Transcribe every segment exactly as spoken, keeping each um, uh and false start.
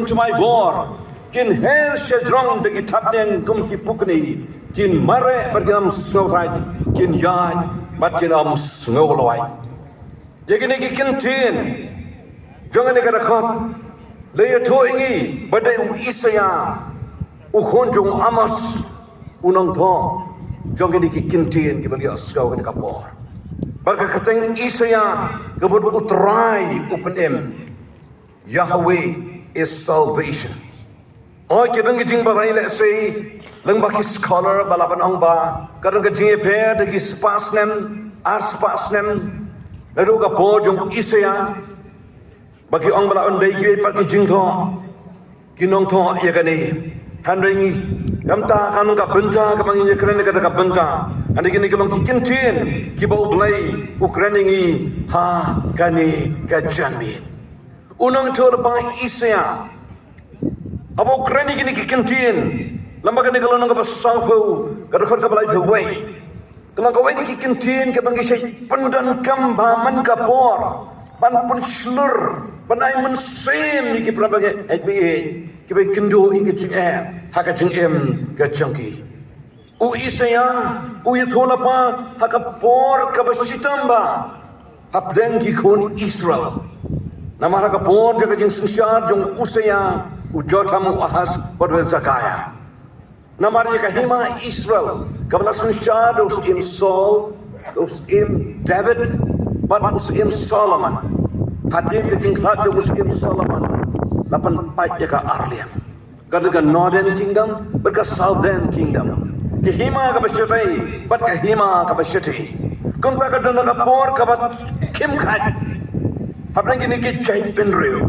thymmai bor, kin her sha jrong da ki thapniang kum ki pukni, kin mareh bad kin ym sngewthait, kin ïaid bad kin ym sngewlawait. Ïa kine ki kyntien jong kane ka dkhot la ïathuh ïa ngi ba dei u Isaïah, u khun jong u Amoz, u nongthoh jong kine ki kyntien kiba la ïohsngew kane ka por. Bad ka kyrteng Isaïah ka mut U Trai u pynim. Yahweh is salvation. Hooid, ka don ka jingbatai lehse lyngba ki scholar ba la ban ong ba ka don ka jingïapher da ki spah snem, ar spah snem naduh ka por jong u Isaïah, ba ki ong ba la wan dei kiwei pat ki jingthoh, ki nongthoh ïa kane. Hynrei ngi, kumta ka long ka bynta kaba ngin ïakren ïa kata ka bynta. Hynrei kine ki long ki kyntien kiba U Blei u kren ïa ngi ha kane ka janmiet. U nongïathuhlypa Isaïah, haba u kren ïa kine ki kyntien, lyngba kane ka lynnong kaba sawphew, ka dkhot kaba laiphew wei, ka long kawei na ki kyntien kaba ngi shait pyndonkam ba man ka por ban pynshlur, ban ai mynsiem ïa ki para bangeit, eh, kiba ïakynduh ïa ka jingeh ha ka jingim ka jong ki. U Isaïah u ïathuhlypa ha ka por kaba shitom bha hapdeng ki khun Israel. Namar ha ka por jong ka jingsynshar jong u Usiah, u Jotham, u Ahaz bad u Hezekiah. Namar ïa ka hima Israel kaba la synshar da u Syiem Saul, da u Syiem David bad u Syiem Solomon. Hadien ka jingkhlad jong u Syiem Solomon la pynpait ïa ka arliang. Ka don ka Northern Kingdom bad ka Southern Kingdom. Ka hima kaba shatei bad ka hima kaba shathie. Kumta ka don ka por kaba khim khait hapdeng kine ki jaitbynriew.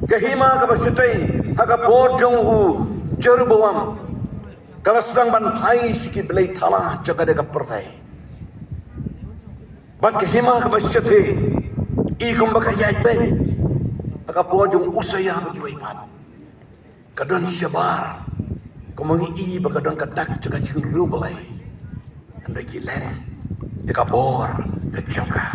Ka hima kaba shatei ha ka por jong u Jeroboam ka la sdang ban phai sha ki blei thala jong kane ka pyrthei. Bad ka hima kaba shathie i kumba ka ïaid beit ha ka por jong u Usiah bad kiwei pat. Ka don shabar, kumba ngi i ba ka don ka dak jong ka jingriewblei. Hynrei ki len ïa ka bor ka jong ka.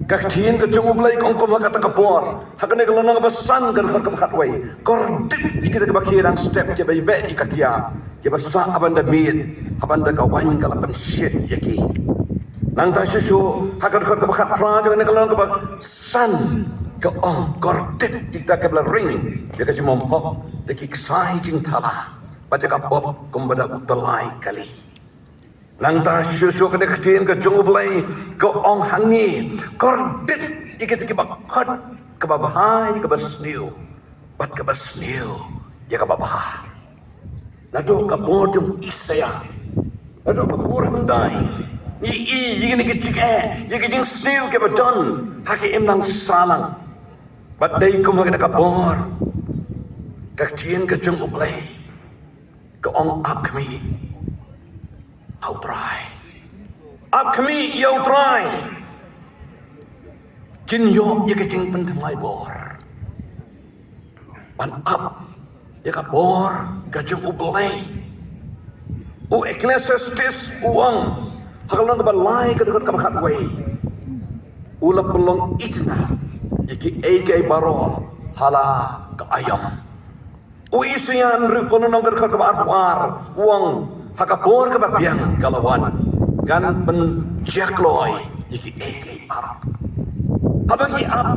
Ka ktien ka jong U Blei ka ong kumba kata ka por. Ha kane ka lynnong kaba san ka dkhot kaba khatwei, kordit ïa kita kiba khie dang step, kiba ïabeh ïa ka kiad, kiba sah ha ban da miet ha ban da ka waiñ ka la pynshit ïa ki. Nangta shuh shuh ha ka dkhot kaba khatphra jong kane ka lynnong kaba san ka ong, kordit ïa kita kiba la ring ïa ka jingbymhok da ki ksai jingthala bad ïa ka pop kumba da u tyllai kali. Nangta shuh shuh kane ka ktien ka jong U Blei ka ong hangne, kordit ïa kita kiba khot kaba bha ïa kaba sniew bad kaba sniew ïa kaba bha. Naduh ka por jong u Isaïah, naduh ka por hyndai, ngi i ïa kine ki jingeh, ïa ki jingsniew kiba don ha ka imlang sahlang. Bad dei kum ha kane ka por ka ktien ka jong U Blei ka ong, ap khmih ha U Trai. Ap khmih ïa U Trai. Kin ïoh ïa ka jingpynthymmai bor. Ban ap ïa ka bor ka jong U Blei. U Ecclesiastes u ong ha ka lynnong kaba lai ka dkhot kaba khatwei, u la pynlong itynnad ïa kiei kiei baroh ha la ka aïom. U Isaïah hynriewphew lynnong ka dkhot kaba arphew ar u ong, ha ka por kaba biang ka la wan, ngan pynjakloi ïa kiei kiei baroh. Haba ngi ap,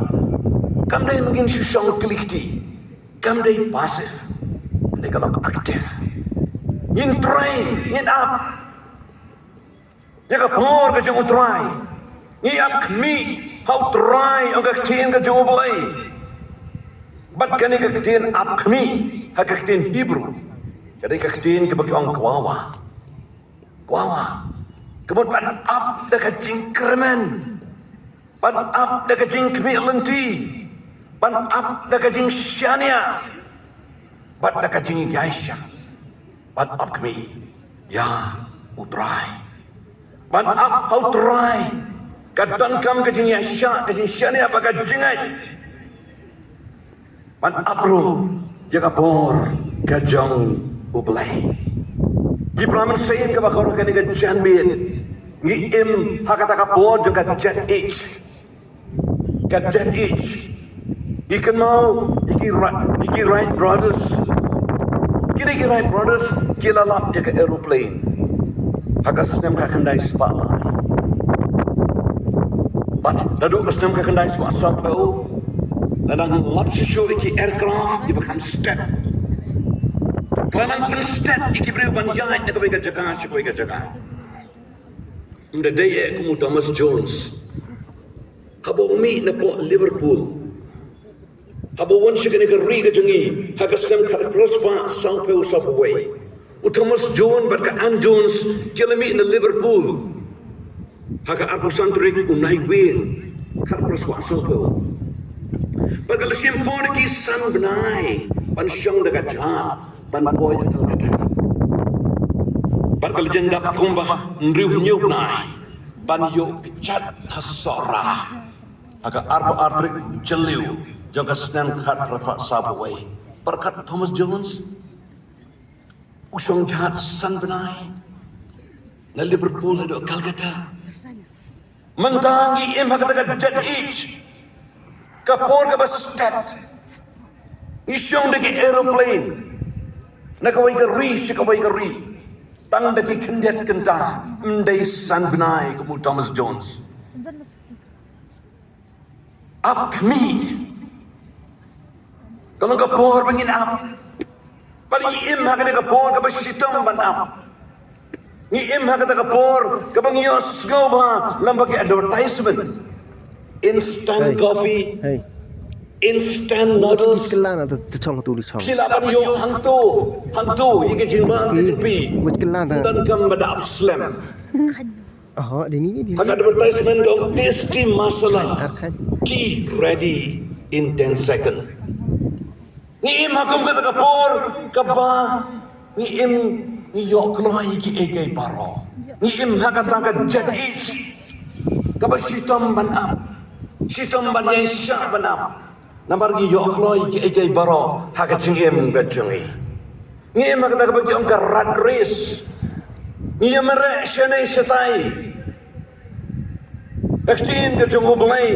kam dei ma ngin shu shong kli kti, kam dei passive, hynrei ka long active. Ngin trei, ngin ap ïa ka bor ka jong U Trai. Ngi ap khmih ha U Trai, ong ka ktien ka jong U Blei. Bad kane ka ktien ap khmih ha ka ktien Hebrew ka dei ka ktien kaba ki ong kwawa. Kwawa ka mut ban ap da ka jingkyrmen, ban ap da ka jingkhmih lynti, ban ap da ka jingshaniah, bad da ka jingïaishah. Ban ap khmih ïa U Trai. Ban ap ha U Trai ka donkam ka jingïaishah, ka jingshaniah bad ka jingngeit. Ban ap ruh ïa ka bor ka jong U Blei. Ki para mynsiem kiba kordor, kane ka janmiet ngi im ha kata ka por jong ka Jet Age. Ka Jet Age. Ngi kynmaw ïa ki ra-, Ki Wright Brothers. Kine ki Wright Brothers ki la lap ïa ka aeroplane ha ka snem khatkhyndai spah lai. Bad naduh ka snem khatkhyndai spah sawphew la nang lap shuh shuh ïa ki aircraft kiba kham stet. Ba la nang pynstet ïa ki briew ban ïaid na kawei ka jaka sha kawei ka jaka. Ym da dei eh kum u Thomas Jones. Haba u mih na pdeng Liverpool, haba u wan sha kane ka ri ka jong ngi ha ka snem khatphra spah sawphew sawphew wei, u Thomas Jones bad ka Ann Jones ki la mih na Liverpool ha ka arphew san tarik u Naiwieng khatphra spah sawphew. Bad ka la shim por da ki san bnai ban shong da ka jhad ban poi ha Calcutta. Bad ka la jan dap kumba hynriew hynñiew bnai ban ïoh kjat ha Sohra ha ka arphew ar tarik Jylliew jong ka snem khatphra spah sawphew wei. Pyrkhat Thomas Jones u shong jhad san bnai na Liverpool haduh Calcutta. Mynta ngi im ha kata ka jet age, ka por kaba stet. Ngi shong da ki aeroplane na kawei ka ri sha kawei ka ri tang da ki khyndiat kynta, ym dei san bnai kum u Thomas Jones. Ap khmih. Ka long ka por ba ngin ap. Bad ngi im ha kata ka por kaba shitom ban ap. Ngi im ha kata ka por kaba ngi ïohsngew bha lem bad ki advertisement. Instant coffee. Instant noodles. Ki lah ban ïoh hangto hangto ïa ka jingbam ka jong phi. Donkam ba da ap slem. Ha ka advertisement ka ong, tasty masala tea ready in ten second. Ngi im ha kum kata ka por kaba ngi im, ngi ïoh kloi kiei kiei baroh. Ngi im ha kata ka jet age kaba shitom ban ap, shitom ban ïaishah ban ap. Namar ngi ïoh kloi kiei kiei baroh ha ka jingim ka jong ngi. Ngi im ha kata kaba ki ong ka rat race. Ngi ïamareh shane shatai. Ka ktien ka jong U Blei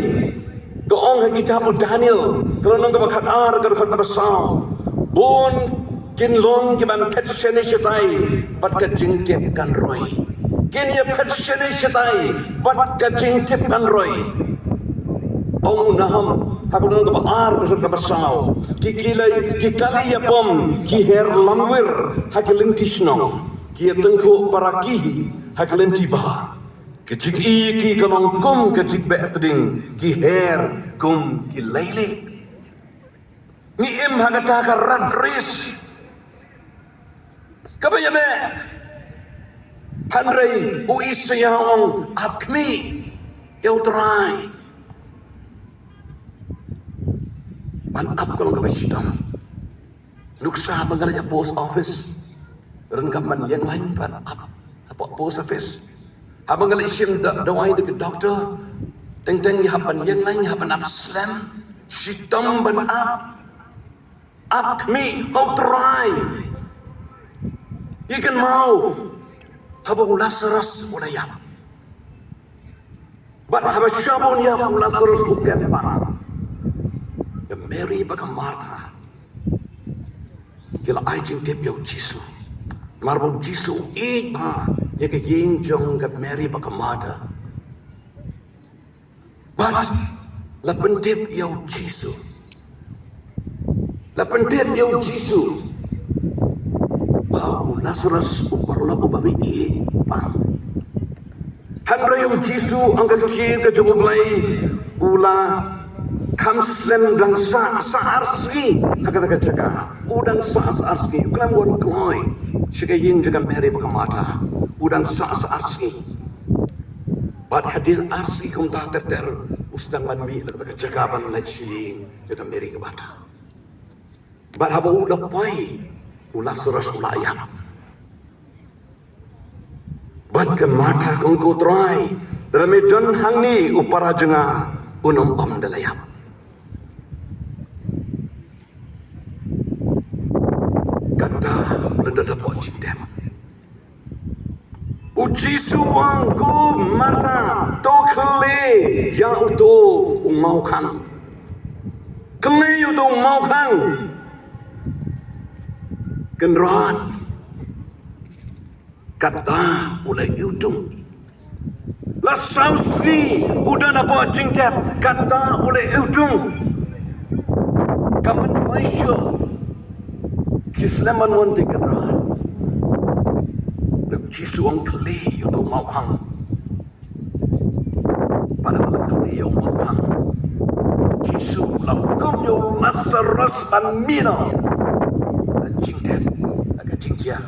ka ong ha kitab u Daniel ka lynnong kaba khatar ka dkhot kaba saw. Bun kin long kiban phet shane shatai bad ka jingtip kan roi. Kin ïa phet shane shatai bad ka jingtip kan roi. Ong u Nahum ha ka lynnong kaba ar ka dkhot kaba saw. Ki kali, ki kali ïapom, ki her lamwir ha ki lynti shnong. Ki ïatyngkhuh para ki ha ki lynti bha. Ka jingïeit ki ka long kum ka jingbeh tding, ki her kum ki leilieh. Ngi im ha kata ka rat race kaba ïabeh. Hynrei u Isaïah u ong, ap khmih ïa U Trai. Ban ap ka long kaba shitom. Nuksa ba nga leit ha post office, ryngkat ban ïeng lain ban ap hapoh post office. Haba nga leit shim da-, dawai da ki doktor, teng teng ngi hap ban ïeng lain, ngi hap ban ap slem. Shitom ban ap. Ap khmih ha U Trai. Ïa kynmaw haba u Lasarus u la ïap. Bad haba shah ba u ïap u Lasarus u kem pat, ka Mary bad ka Martha ki la ai jingtip ïa u Jisu. Namar ba u Jisu u ïeit bha ïa ka ïing jong ka Mary bad ka Martha. Bad la pyntip ïa u Jisu. La pyntip ïa u Jisu ba u Lasarus u paralok uba mih hi pang. Hynrei u Jisu, ong ka ktien ka jong U Blei, u la kham slem dang sah, sah ar sngi ha kata ka jaka. U dang sah, sah ar sngi. U khlem wan kloi sha ka ïing jong ka Mary bad ka Martha. U dang sah, sah ar sngi. Bad hadien ar sngi kumta ter ter u sdang ban mih na kata ka jaka ban leit sha ïing jong ka Mary ka Martha. Bad haba u la poi, u Lasarus u la ïap. Bad ka Martha ka ong, ko Trai, lada me don hangne u para jong nga un ym ym da la ïap. Kata u la don hapoh jingtep. U Jisu u ong, ko Martha, to khlei ïa uto u mawkhang. Khlei ïa uto u mawkhang. Kynrad, kata u la iwtung. La saw sngi u don hapoh jingtep, kata u la iwtung. Ka mynta shuh ki slem ban wan te Kynrad. Dok Jisu ong khlieh ïa uto u mawkhang. Bad haba la khlieh ïa u mawkhang, Jisu u la hukum ïa u Lasarus ban mih noh na ka jingtep, na ka jingthiah,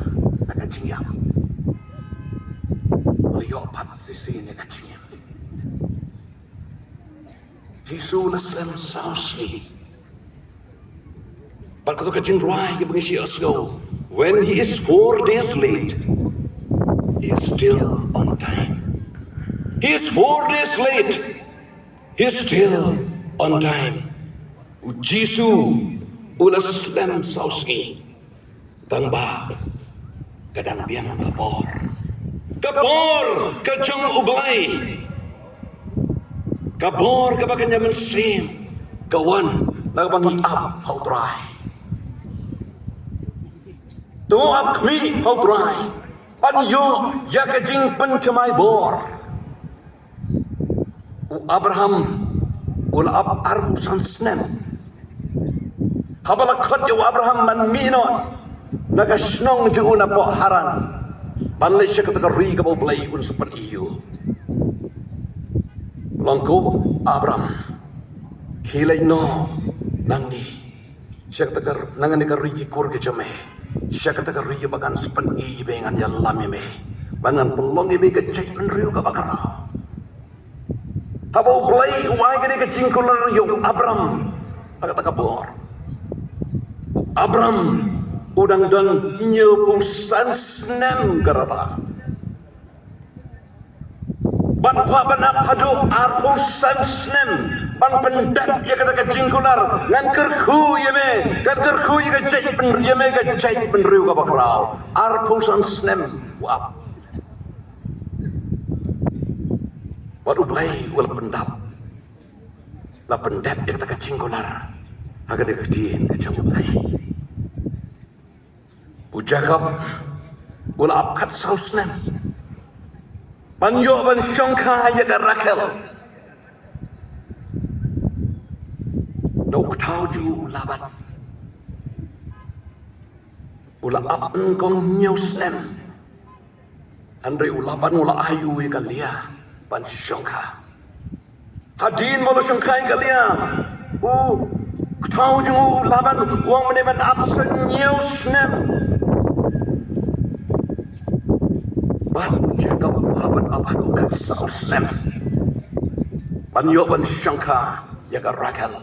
na ka jingïap. U la ïoh pat shisien ïa ka jingim. Jisu u la slem saw sngi. Bad kato ka jingrwai kaba ngi shu ïohsngew, when he is four days late, he is still on time. He is four days late, he is still on time. U Jisu u la slem saw sngi. Tang ba ka dang biang ka bor, ka bor ka jong U Blei, ka bor kaba kynja mynsiem ka wan na kaba ngi ap ha U Trai. To ap khmih ha U Trai ban ïoh ïa ka jingpynthymmai bor. U Abraham u la ap arphew san snem. Haba la khot ïa u Abraham ban mih noh na ka shnong jong u napoh Haran ban leit sha kata ka ri kaba U Blei un sa pyni ïa u. Long ko Abraham, khie leit noh nangne sha kata ka, na kane ka ri ki kur ki jong me, sha kata ka ri ba ngan sa pyni ïa me, ngan ïalam ïa me, ba ngan pynlong ïa me ka jaitbynriew kaba khraw. Haba U Blei u ai kane ka jingkular ïa u Abram ha kata ka por, u Abram u dang don hynñiewphew san snem ka rta. Bad u hap ban ap haduh arphew san snem ban pyndep ïa kata ka jingkular, ngan kyrkhu ïa me, ngan kyrkhu ïa ka jaitbynriew, ïa me ka jaitbynriew kaba khraw. Arphew san snem u ap. Bad U Blei u la pyndep, la pyndep ïa kata ka jingkular ha kane ka ktien ka jong U Blei. U Jakob u la ap khatsaw snem ban ïoh ban shongkha ïa ka Rakhel. Na u kthaw jong u Laban u la ap nyngkong hynñiew snem. Hynrei u Laban u la ai ïa u ïa ka Lia ban shongkha. Hadien ba u la shongkha ïa ka Lia, u kthaw jong u Laban u ong mynne ban ap sa hynñiew snem. Bad u Jakob u hap ban ap haduh khatsaw snem ban ïoh ban shongkha ïa ka Rakhel.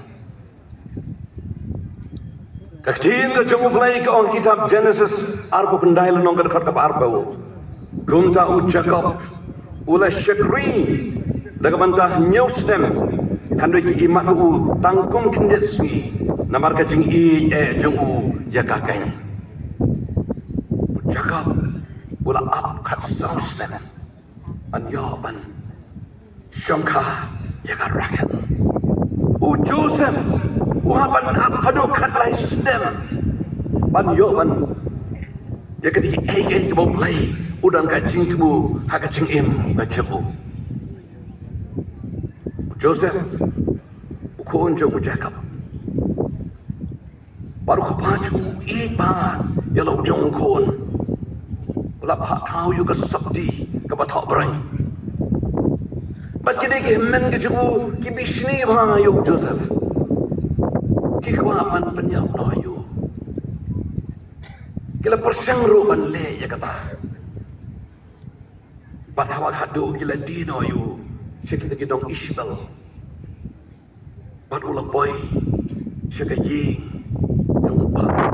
Ka ktien ka jong U Blei ka ong ha kitab Jenesis arphew khyndai lynnong ka dkhot kaba arphew. Kumta u Jakob u la shakri da ka bynta hynñiew snem, hynrei ki imat u tang kum khyndiat sngi namar ka jingïeit jong u ïa ka keiñ. U Jakob u la ap khatsaw snem ban ïoh ban shongkha ïa ka Rakhel. U Joseph u hap ban ap haduh khatlai snem ban ïoh ban ïa kata kiei kiei kaba U Blei u don ka jingthmu ha ka jingim ka jong u. U Joseph u khun jong u Jakob. Bad u kpa jong u u ïeit bha ïa la u jong u khun. U la phah thaw ïa u ka sopti kaba thoh briew. Bad kine ki hynmen ki jong u ki bishni bha ïa u Joseph. Ki kwah ban pynïap noh ïa u. Ki la pyrshang ruh ban leh ïa kata. Bad haba haduh ki la die noh ïa u sha kita ki nong Ishmael. Bad u la poi sha ka ïing jong u Pharaoh,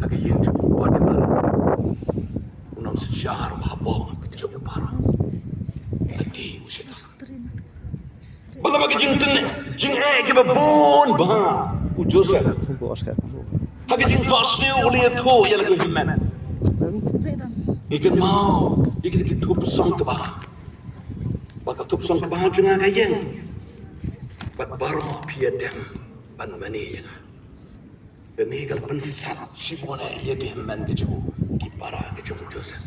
ha ka ïing jong u Potiphar, u nongsynshar uba ha bor jong u Pharaoh. La die u sha ka. Bad laba ka jingtynrai jingeh kiba bun bha u Joseph. Ha ka jingthoh sniew u la ïathuh ïa la ki hynmen. Ngi kynmaw ïa kita ki thup song kba. Ba ka thup song kba jong nga ka ïeng. Bad baroh phi ïa dem ban mane ïa nga. Kane ka la pynsat shibun eh ïa ki hynmen ki jong u, ki para ki jong u Joseph.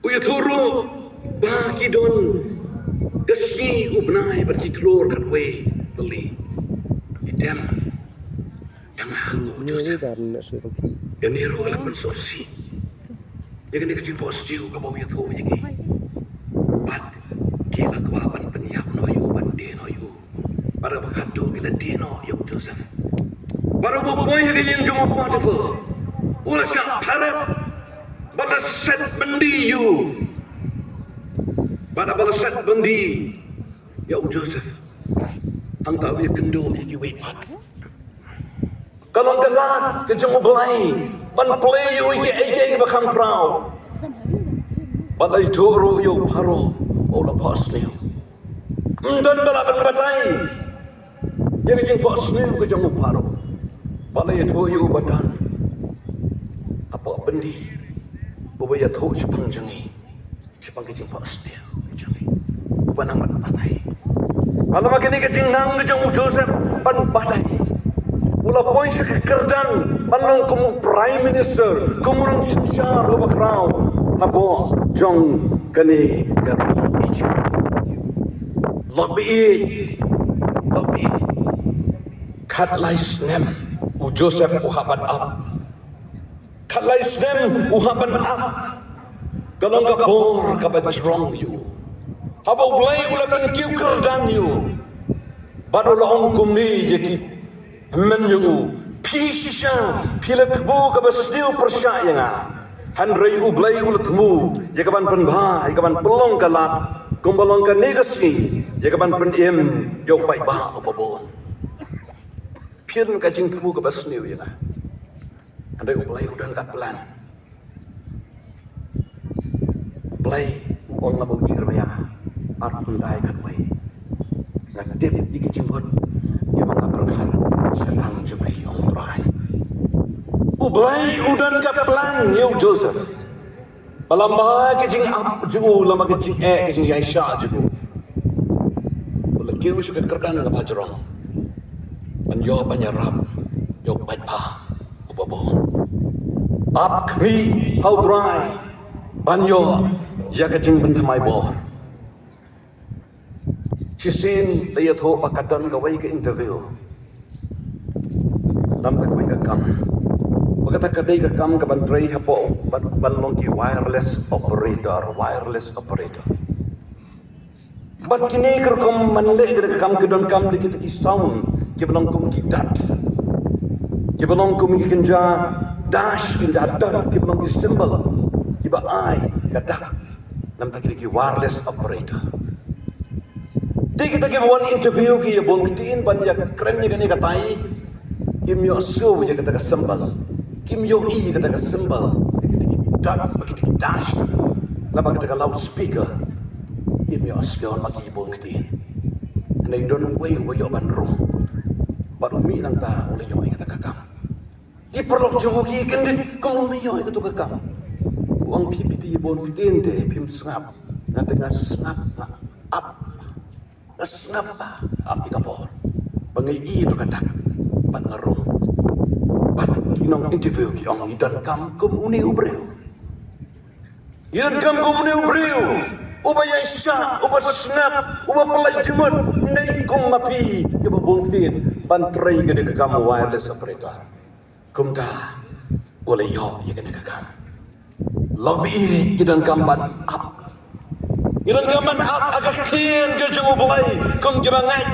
U ïathuh ruh ba ki don ka sngi u bnai bad ki khlur katwei tylli. Ki dem ïa nga, u Joseph. Kane ruh ka la pynsngewsih ïa kane ka jingphohsniew kaba u ïathuh ïa ki. Bad ki la kwah ban pynïap noh ïa u, ban die noh ïa u. Bad kaba khadduh ki la die noh ïa u Joseph. Bad haba u poi ha ka ïing jong u Potiphar, u la shah pharap bad la set byndi ïa u. Bad haba la set byndi ïa u Joseph, hangta u ïakynduh ïa kiwei pat. Ka long ka lad ka jong U Blei ban plie ïa u ïa kiei kiei kiba kham khraw. Bad la ïathuh ruh ïa u Pharaoh ba u la phohsniew. Ym don ba lah ban batai ïa ka jingphohsniew ka jong u Pharaoh. Bad la ïathuh ïa u ba don hapoh byndi uba ïathuh shaphang jong ngi, shaphang ka jingphohsniew ka jong ngi, uba nang ban batai. Bad lem ha kane ka jingnang ka jong u Joseph ban batai, u la poi sha ka kyrdan ban long kum u Prime Minister, kum u nongsynshar uba khraw hapoh jong kane ka ri Egypt. Lok ba ïeit, lok ba ïeit. Khatlai snem u Joseph u hap ban ap. Khatlai snem u hap ban ap. Ka long ka por kaba jrong ïa u. Haba U Blei u la pynkiew kyrdan ïa u, bad u la ong kumne ïa ki hynmen jong u, phi shisha phi la thmu kaba sniew pyrshah ïa nga. Hynrei U Blei u la thmu ïa ka ban pynbha, ïa ka ban pynlong ka lad kumba long kane ka sngi, ïa ka ban pynim ïa u paidbah uba bun. Phi don ka jingthmu kaba sniew ïa nga. Hynrei U Blei u don ka plan. U Blei u ong ha u Jeremiah arphew khyndai khatwei, nga tip ïa ki jingmut kiba nga pyrkhat shaphang jong phi, ong U Trai. U Blei u don ka plan ïa u Joseph. Ba lem bad ka jingap jong u, lem bad ka jingeh, ka jingïaishah jong u, u la kiew sha ka kyrdan kaba jrong ban ïoh ban ïarap ïa u paidbah uba bun. Ap khmih ha U Trai ban ïoh ïa ka jingpynthymmai bor. Shisien la ïathuh ba ka don kawei ka interview na kata kawei ka kam, ba kata ka dei ka kam ka ban trei hapoh, ban, ban long ki wireless operator, wireless operator. Bad kine ki rukom ban leh kata ka kam ki donkam da kita ki sound kiba long kum ki dot, kiba long kum ki kynja dash, kynja dot, kiba long ki symbol kiba ai ka dak. Namar kita ki wireless operator. Te kita kiba wan interview ki ïa bun ktien ban ïa kren ïa kane katai, kim ïohsngew ïa kata ka symbol, kim ïohi ïa kata ka symbol, kita ki dot, kita ki dash, lem bad kata ka loudspeaker. Kim ïohsngew ma ki ïa bun ktien. Hynrei don uwei uba ïoh ban rung, bad u mih nangta u la ïoh ïa kata ka kam. Ki paralok jong u ki kyndit, kumno me ïoh ïa kato ka kam? U ong, phi, phi ïa bun ktien te phim sngap. Nga te nga sngap, nga ap. Nga sngap, nga ap ïa ka bor ba nga ïohi ïa kato ka dak bad nga rung. Bad ki nong interview ki ong, ngi donkam kum une u briew. Ngi donkam kum une u briew uba ïaishah, uba sngap, uba pyllait jingmut, ne kum ma phi kiba bun ktien ban trei kane ka kam wireless operator. Kumta u la ïoh ïa kane ka kam. Lok ba ïeit, ngi donkam ban ap. Ngi donkam ban ap ha ka ktien ka jong U Blei kum kiba ngeit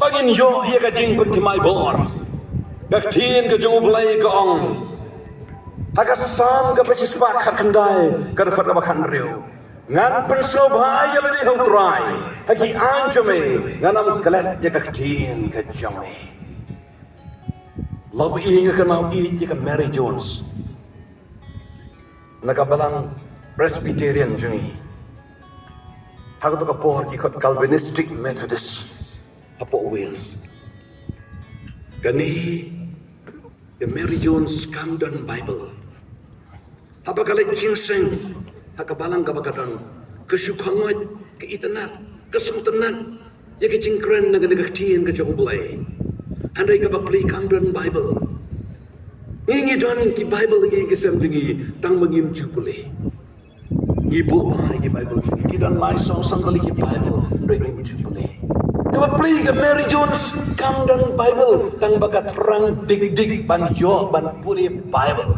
ba ngin ïoh ïa ka jingpynthymmai bor. Ka ktien ka jong U Blei ka ong ha ka Salm kaba shispah khatkhyndai, ka dkhot kaba khathynriew, ngan pynsngewbha ïa lade ha U Trai, ha ki aiñ jong me ngan ym klet ïa ka ktien ka jong me. Lok ba ïeit, nga kynmaw ïa ka Mary Jones na ka balang Presbyterian jong ngi. Ha kato ka por ki khot Calvinistic Methodist hapoh Wales. Kane ka Mary Jones kam don Bible. Haba ka leit jingïaseng ha ka balang kaba ka don, ka shu khangoit, ka itynnad, ka sngewtynnad ïa ka jingkren na kane ka ktien ka jong U Blei. Hynrei kaba plie kam don Bible. Ngi ngi don ki Bible ngi ki sem jong ngi tang ba ngim ju pule. Ngi buh bha ïa ki Bible jong ngi. Ngi don lai saw san tylli ki Bible hynrei ngim ju pule. Kaba plie ka Mary Jones kam don Bible tang ba ka thrang dik dik ban ïoh ban pule Bible.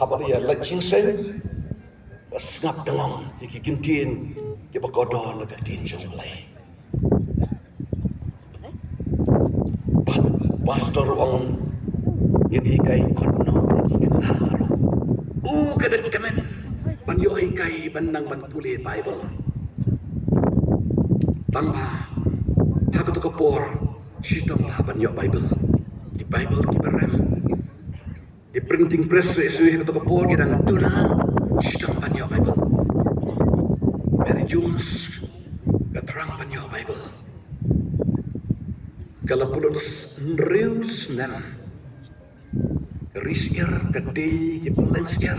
Haba la ïa leit jingïaseng, ba sngap dang ong ïa ki ktien kiba kordor na ka ktien jong U Blei. Bad pastor u ong ngin hikai kot noh ïa ki khynnah ruh. U ka dei kmen ban ïoh hikai ban nang ban pule Bible. Tang ba ha kato ka por shitom bha ban ïoh Bible. Ki Bible kiba ref, ki printing press re sui ha kato ka por ki dang duna. Shitom ban ïoh Bible. Mary Jones ka thrang ban ïoh Bible. Ka la pynlut hynriew snem. Ka ri syiar ka die ki pynleit syiar.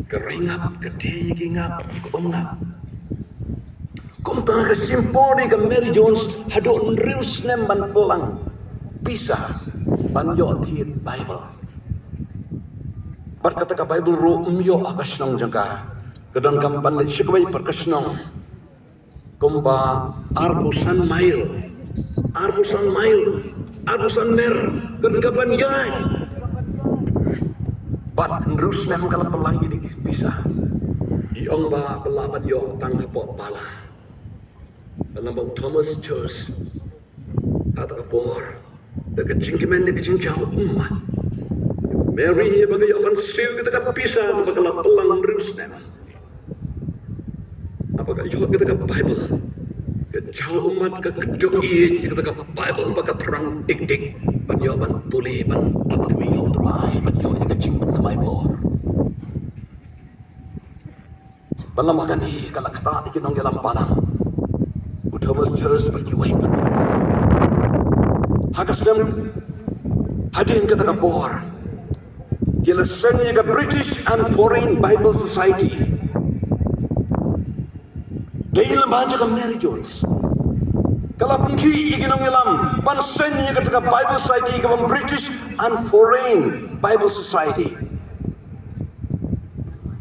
Ka ri ngap ka die ki ngap ki um ngap. Kumta ka shim por ïa ka Mary Jones haduh hynriew snem ban pynlang pisa ban ïoh thied Bible. Bad kata ka Bible ruh ym ïoh ha ka shnong jong ka. Ka donkam ban leit sha kawei pat ka shnong. Kumba arphew san mail, arphew san mail, arphew san mer, ka donkam ban ïaid. Bad hynriew snem ka la pynlang ïa ki pisa. I ong ba ka lah ban ïoh tang hapoh pala. Ka la ong ba u Thomas Church. Ha kata ka por, da ka jingkmen, da ka jingjaw ummat, Mary hi ba ka ïoh ban siew kata ka pisa ba ka la pynlang hynriew snem. Haba ka ïoh kata ka Bible, ka jaw ummat, ka kynjoh ïeit ïa kata ka Bible ba ka thrang dik dik ban ïoh ban pule, ban ap kmie ïa U Trai, ban ïoh ïa ka jingpynthymmai bor. Ba la ma kane ka la ktah ïa ki nongïalam balang, u Thomas Church bad kiwei pat. Ha ka snem hadien kata ka por, ki la seng ïa ka British and Foreign Bible Society. Dei lyngba jong ka Mary Jones. Ka la pynkhih ïa ki nongïalam ban seng ïa kata ka Bible Society, kaba British and Foreign Bible Society.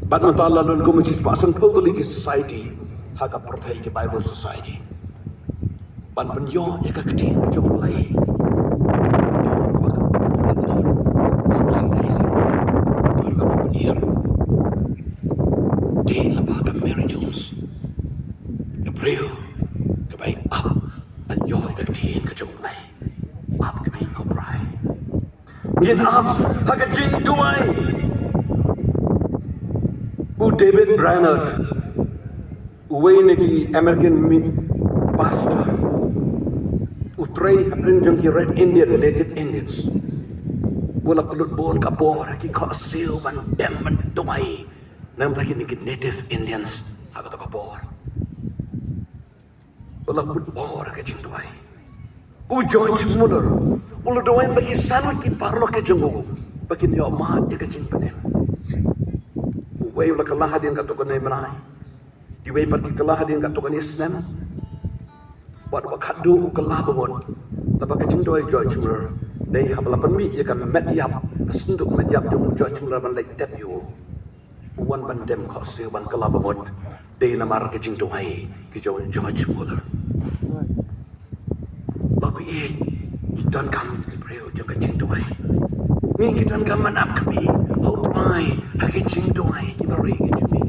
Bad mynta la don kumba shispah sanphew tylli ki society ha ka pyrthei, ki Bible Society, ban pynïoh ïa ka ktien jong U Blei. Dei lyngba ka Mary Jones, ka briew kaba ap ban ïoh ïa ka ktien ka jong U Blei. Ap kmie ïa U Trai. Ngin ap ha ka jingduwai. U David Brainerd, uwei na ki American mi-, pastor, u trei hapdeng jong ki Red Indian, Native Indians, u la pynlut bun ka por ha ki khohsiew ban dem ban duwai na ka bynta kine ki Native Indians ha kato ka por. U la pynbor ka jingduwai. U George Muller u la duwai ba ki san ngut ki paralok ki jong u ba kin ïoh mad ïa ka jingpynim. Uwei u la kylla hadien katto katne bnai, kiwei pat ki kylla hadien katto katne snem. Bad uba khatduh u kylla ba mut. Naba ka jingduwai George Muller, dei haba la pynmih ïa ka met ïap, ka synduk met ïap jong u George Muller ban leit tep ïa u. U wan ban dem khohsiew ban kylla ba mut. Dei namar ka jingduwai ka jong u George Muller. Ba ngi, ngi donkam ki briew jong ka jingduwai. Ngi, ngi donkam ban ap kmie ha U Trai ha ki jingduwai kiba rieh ki jong ngi.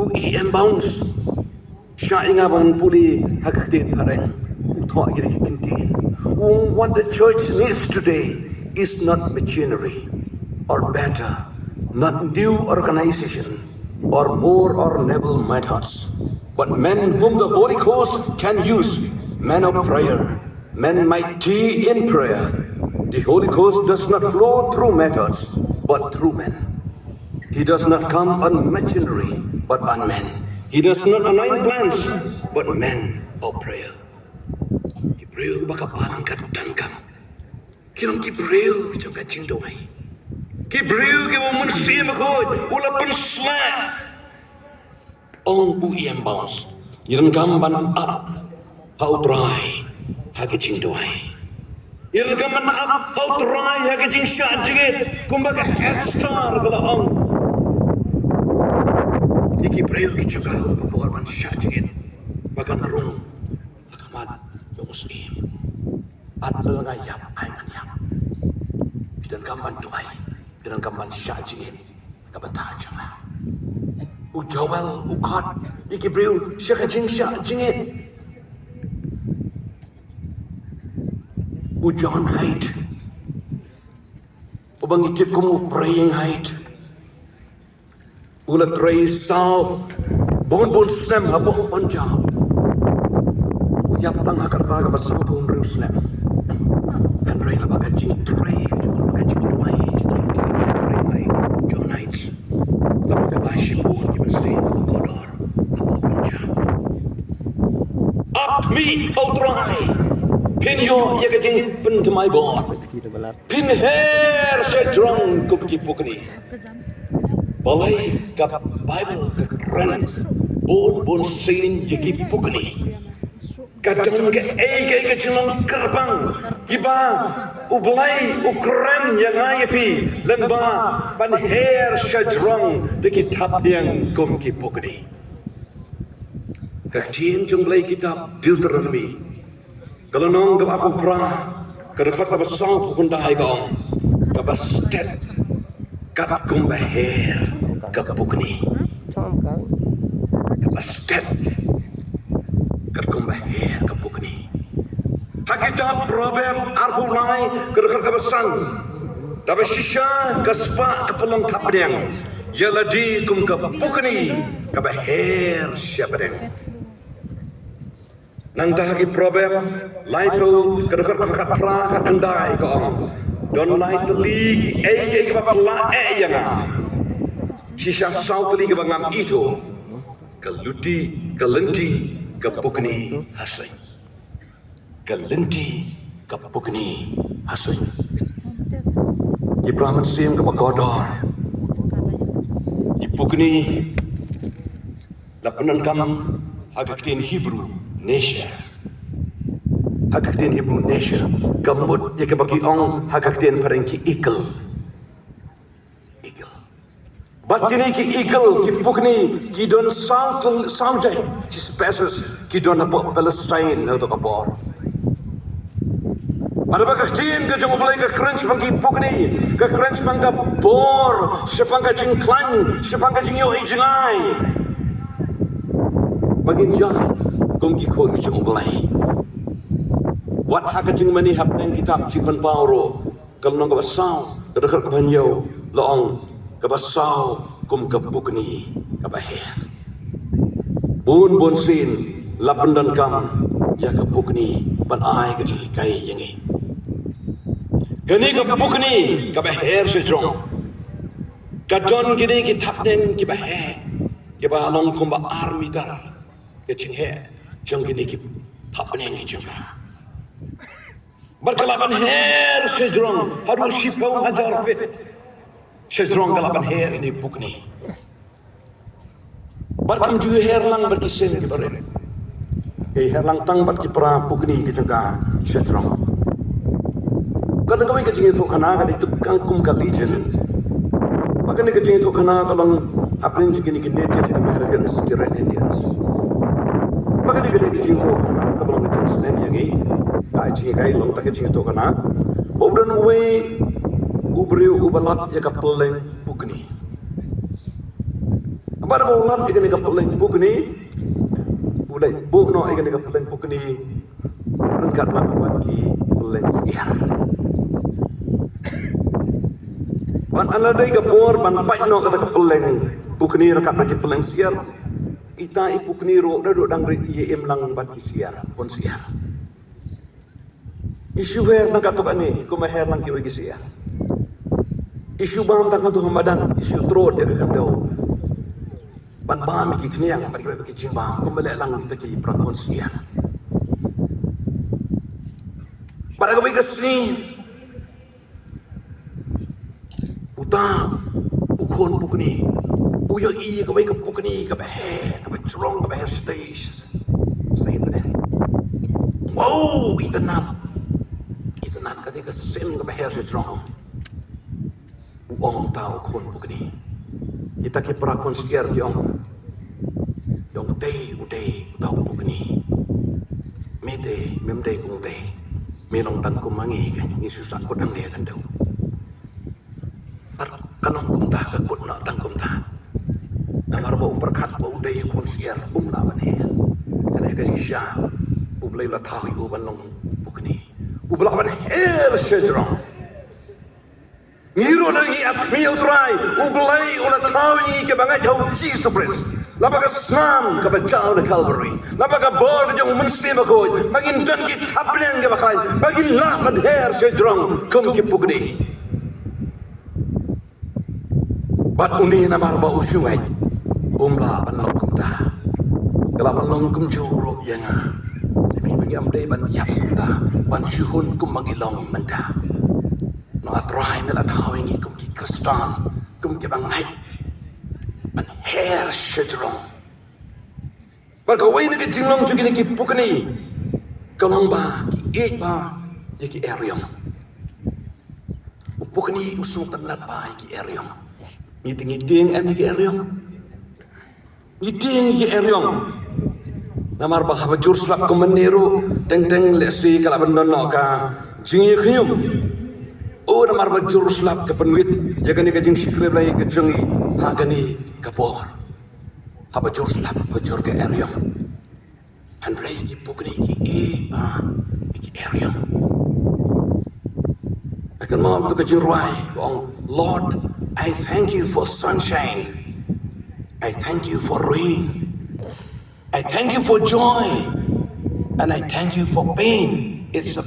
U E M Bounds, shah ïa nga ban pule ha ka ktien phareng. U thoh ïa ki ktien. What the church needs today is not machinery or better, not new organization or more or noble methods, but men whom the Holy Ghost can use, men of prayer, men mighty in prayer. The Holy Ghost does not flow through methods, but through men. He does not come on machinery, but on men. He does not anoint plants, but men of prayer. Ki briew ba ka balang ka donkam, ki long ki briew jong ka jingduwai. Ki briew kiba u Mynsiem Bakhuid u la pynshlur. Ong u E M Bounds, ngi donkam ban ap ha U Trai ha ka jingduwai. Ïa ka man ap ha U Trai ha ka jingshah jingit, kumba ka Esther ka la ong ïa ki briew ki jong ka, ka por ban shah jingit ba kan rung ha khmat jong u syiem. At lada nga ïap, ai ngan ïap. Phi donkam ban duwai, phi donkam ban shah jingit. Ka bynta jong nga. U Joel u khot ïa ki briew sha ka jingshah jingit. U John Hyde, uba ngi tip kum u Praying Hyde, u la trei saw bun bun snem hapoh Punjab. U ïap tang ha ka rta kaba saw bun hynriew snem. Hynrei lyngba ka jingtrei, ka jingduwai, ka jingtrei, ka jingtrei, John Hyde, la pynlait shibun ki mynsiem kordor hapoh Punjab. Ap mih ha U Trai, phin ïoh ïa ka jingpynthymmai bor. Phin her sha jrong kum ki pukni. Balei ka Baibl ka kren bun bun sien ïa ki pukni? Ka don kaei kaei ka jinglong kyrpang kiba U Blei u kren ïa nga ïa phi lyngba ban her sha jrong da ki thapniang kum ki pukni. Ka ktien jong U Blei, kitab Deuteronomi, ka lynnong kaba arphew phra, ka dkhot kaba sawphew khyndai ka ong, kaba stet katkum ba her ka pukni. Kaba stet katkum ba her ka pukni. Ha kitab Proverb arphew lai, ka dkhot kaba san, kaba shisha ka spah ka pynlong thapniang ïa lade kum ka pukni kaba her sha bneng. Nangta ha ki Proverb laiphew, ka dkhot kaba khatphra, khatkhyndai ka ong, don lai tylli kiei kiei kiba pynlah eh ïa nga, shisha saw tylli kiba ngam ithuh. Ka lynti, ka lynti ka pukni ha suiñ. Ka lynti ka pukni ha suiñ. Ki para mynsiem kiba kordor, ki pukni la pyndonkam ha ka ktien Hebrew nesher. Ha ka ktien Hebrew nesher, ka mut ïa kaba ki ong ha ka ktien phareng ki eagle. Eagle. Bad kine ki eagle, ki pukni, ki don saw, saw jait ki species, ki don hapoh Palestine ha kato ka por. Bad ba ka ktien ka jong U Blei ka kren shaphang ki pukni, ka kren shaphang ka bor, shaphang ka jingkhlaiñ, shaphang ka jingïohi jngai, ba ngin ïaid kum ki khun ki jong U Blei. Wat ha ka jingmane hapdeng kitab Jingpynpaw ruh, ka lynnong kaba saw, ka dkhot kaba hynñiew, la ong, kaba saw kum ka pukni kaba her. Bun bun sien la pyndonkam ïa ka pukni ban ai ka jinghikai ïa ngi. Kane ka pukni kaba her sha jrong, ka don kine ki thapniang kiba heh, kiba long kumba ar mitar ka jingheh jong kine ki thapniang ki jong ka. Bad ka lah ban her sha jrong haduh shiphew hajar feet sha jrong, ka lah ban her ine i pukni. Bad kam ju her lang bad ki seng kiba rit, ka her lang tang bad ki para pukni ki jong ka sha jrong. Ka don kawei ka jingïathuhkhana ka dei tang kum ka legend. Ba kane ka jingïathuhkhana ka long hapdeng jong kine ki Native Americans, ki Red Indians. Ba kane ka dei ka jingïathuhkhana kaba long ka jingsneng ïa ngi. Ka jingïakai long tang ka jingïathuhkhana ba u don uwei u briew uba lap ïa ka pylleng pukni. Bad haba u lap ïa kane ka pylleng pukni, u leit buh noh ïa kane ka pylleng pukni ryngkat lang bad ki pylleng syiar. Bad haba la dei ka por ban pait noh kata ka pylleng pukni ryngkat bad ki pylleng syiar, ita i pukni ruh naduh dang rit i ïa im lang bad ki syiar, khun syiar. I shu her tang katto katne kumba her lang kiwei ki syiar. I shu bam tang katto ha madan, i shu trud ïa ka khyndew ban bam ïa ki khniang bad kiwei ki jingbam kumba leh lang kita ki para khun syiar. Bad ha kawei ka sngi, uta u khun pukni u ïohi ïa kawei ka pukni kaba heh, kaba jrong, kaba heh shatei, shatei bneng. Wow, itynnad. Itynnad kata ka sim kaba her shajrong. U ong uta u khun pukni. Kita ki para khun syiar ki ong. Ki ong dei u dei uta u pukni. Me dei, mem dei kum dei. Me long tang kum ma ngi ka, ngi shu sah kut hangne kan dei. Ar ka long kumta, ka kut noh tang kumta. Namar ba u pyrkhat ba u dei u khun syiar, um lah ban her. Kane ka jingshisha U Blei u la thaw ïa u ban long pukni. U ba lah ban her shajrong. Ngi ruh lada ngi ap khmih ïa U Trai, U Blei u la thaw ïa ngi kiba ngeit ha U Jisu Khrist. Lyngba ka snam kaba jaw na Calvary, lyngba ka bor ka jong U Mynsiem Bakhuid, ba ngin don ki thapniang kiba khlaiñ, ba ngin lah ban her shajrong kum ki pukni. Bad une namar ba u shu ngeit, um lah ban long kumta. Ka lah ban long kumjuh ruh ïa nga. Te phi ba ngim dei ban ïap kumta, ban shu hun kum ba ngi long mynta. Namar U Trai me la thaw ïa ngi kum ki Khristan, kum kiba ngeit, ban her shajrong. Bad kawei na ki jinglong jong kine ki pukni ka long ba ki ïeit bha ïa ki eriong. U pukni u sngewtynnad bha ïa ki eriong. Ngi tieng, ngi tieng em ïa ki eriong? Ngi tieng ïa ki eriong. Namar ba haba jur slap kumne ruh, teng teng lehse ka lah ban don noh ka jingïakhñium. O namar ba jur slap ka pynwit ïa kane ka jingshakri Blei ka jong ngi ha kane ka por. Haba jur slap, haba jur ka eriong. Hynrei ki pukni ki ïeit bha ïa ki eriong. Ka kynmaw ka jingrwai ka ong, Lord, I thank you for sunshine. I thank you for rain. I thank you for joy. And I thank you for pain. It's a